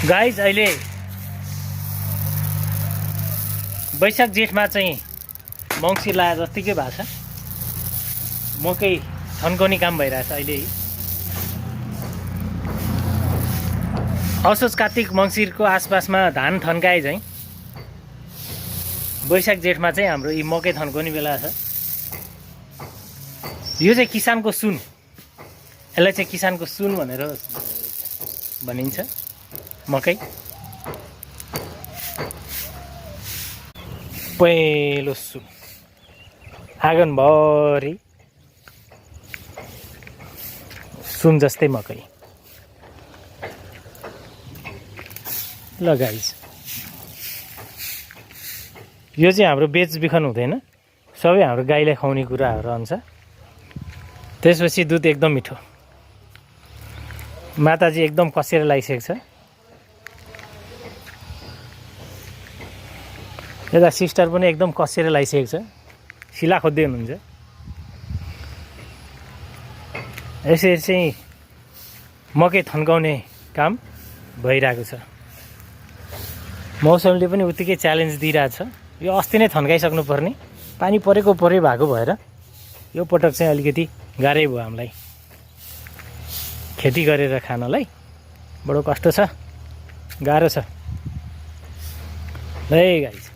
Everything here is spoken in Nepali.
गाइज अहिले वैशाख जेठमा चाहिँ मङ्सिर लाए जत्तिकै भएको छ। मकै थन्काउने काम भइरहेछ अहिले। असोज कार्तिक मङ्सिरको आसपासमा धान थन्काए चाहिँ वैशाख जेठमा चाहिँ हाम्रो यी मकै थन्काउने बेला छ। यो चाहिँ किसानको सुन, यसलाई चाहिँ किसानको सुन भनेर भनिन्छ। मकै पहेँलो सुन आँगनभरि सुन जस्तै मकै। ल गाइस, यो चाहिँ हाम्रो बेचबिखन हुँदैन, सबै हाम्रो गाईलाई खुवाउने कुराहरू हुन्छ। त्यसपछि दुध एकदम मिठो। माताजी एकदम कसेर लगाइसकेको छ। यता सिस्टर पनि एकदम कसेर लगाइसकेको छ, शिला खोज्दै हुनुहुन्छ। यसरी चाहिँ मकै थन्काउने काम भइरहेको छ। मौसमले पनि उत्तिकै च्यालेन्ज दिइरहेछ। यो अस्ति नै थन्काइसक्नु पर्ने, पानी परेको भएको भएर यो पटक चाहिँ अलिकति गाह्रै भयो हामीलाई खेती गरेर खानलाई। बडो कष्ट छ, गाह्रो छ। ल गाइस।